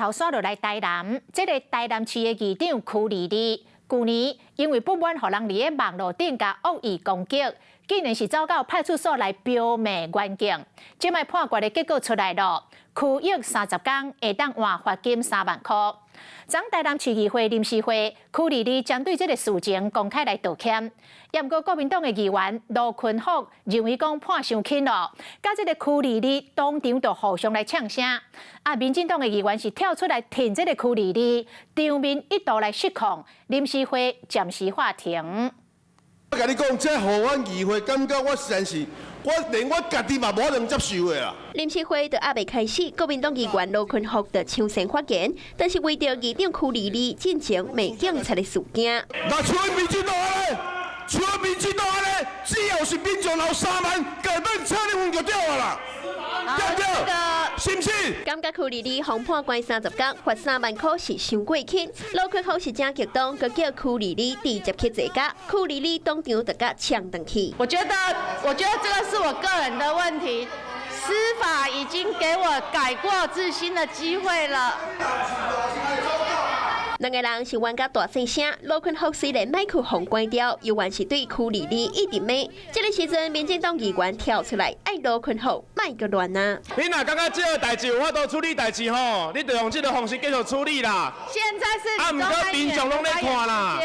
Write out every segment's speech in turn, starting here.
頭徙落來台南，這个台南市的議長邱莉莉，舊年因為不滿予人佇咧網路頂共惡意攻擊，竟然是走到派出所來飆罵員警。這擺判決的結果出來囉，拘役30工，會當換罰金3萬箍。昨台南市議會臨時會，邱莉莉針對這个事情公開來道歉。也毋過國民黨的議員盧坤福認為講判傷輕囉，佮這个邱莉莉當場就互相來嗆聲。啊，民進黨的議員是跳出來挺這个邱莉莉，場面一度來失控，臨時會暫時喊停。我共你講，這予阮議會感覺我實在是，我連我家己嘛無法能接受的啦。臨時會都猶未開始，國民黨議員盧坤福就搶先發言，但是為著議長邱莉莉進前罵警察的事件。那像民進黨按呢，像民進黨按呢，只要是民眾留3萬，根本車你分就對啊啦，對不對？是毋是？感覺邱莉莉予判關30工，罰3萬箍是傷過輕。盧坤福是誠激動，閣叫邱莉莉直接去坐監，邱莉莉當場就共嗆轉去。我覺得這個是我個人的問題，司法已經給我改過自新的機會了。兩个人是冤家大細聲，盧坤福雖然麥克風關掉，猶原是對邱莉莉一直罵。這个時陣，民進黨議員跳出來，愛盧坤福莫閣亂啊！你若感覺這个代誌有法度處理代誌吼，你就用這个方式繼續處理啦。現在是啊，毋過民眾攏咧看啦。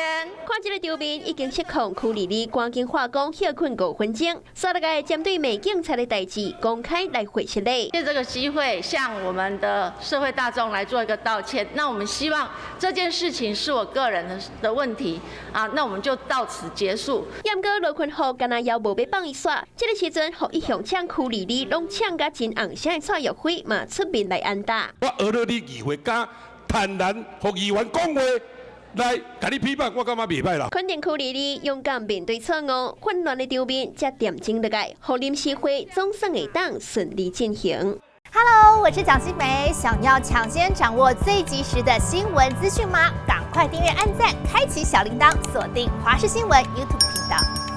看這个場面已經失控，邱莉莉趕緊話講歇睏5分鐘，煞落來針對罵警察的代誌公開來回釋咧。借這個機會向我們的社會大眾來做一個道歉。那我們希望這件事情是我個人的問題啊，那我們就到此結束。毋過盧坤福敢若猶無欲放伊煞，這个時陣，予一向嗆邱莉莉攏嗆甲真紅聲的蔡玉輝嘛出面來安搭。我學了你議會敢坦然予議員講話來共你批判，我感覺袂歹啦。肯定邱莉莉勇敢面對錯誤，混亂的場面才恬靜落來，予臨時會總算會當順利進行。 Hello，我是蔣新梅，想要搶先掌握最及時的新聞資訊嗎？趕快訂閱、按讚、開啟小鈴鐺，鎖定華視新聞 YouTube 頻道。